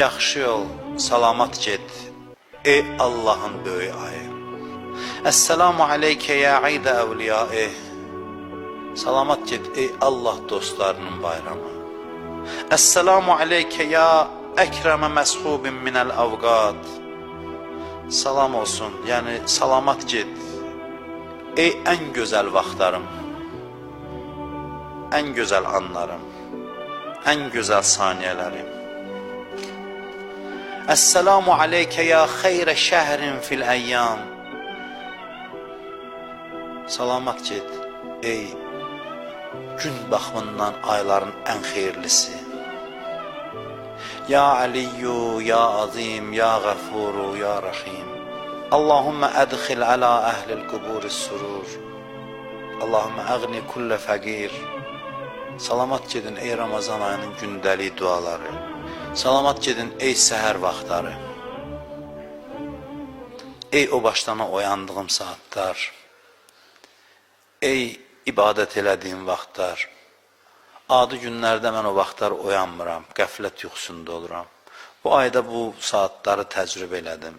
Yaxşı yol, salamat get, ey Allahın böyük ayı. Əssalamu aleykə ya İdə əvliyaih. Salamat get, ey Allah dostlarının bayramı. Əssalamu aleykə ya əkrəmə məshubin minəl əvqat. Salam olsun, yəni salamat get. Ey ən gözəl vaxtlarım, ən gözəl anlarım, ən gözəl saniyələrim. Əssalamu aleykə ya xeyrə şəhrin fil əyyam. Salamat get, ey gün baxımından ayların ən xeyirlisi. Ya Aliyyu, ya Azim, ya Ğafuru, ya Rahim. Allahümme ədxil əla əhlil quburi surur. Allahümme əğni kullə fəqir. Salamat gedin ey Ramazan ayının gündəlik duaları. Salamat gedin ey səhər vaxtları. Ey o başdan oyandığım saatlar. Ey ibadət elədiyim vaxtlar. Adi günlərdə mən o vaxtlar oyanmıram, qəflət yuxusunda oluram. Bu ayda bu saatları təcrübə elədim.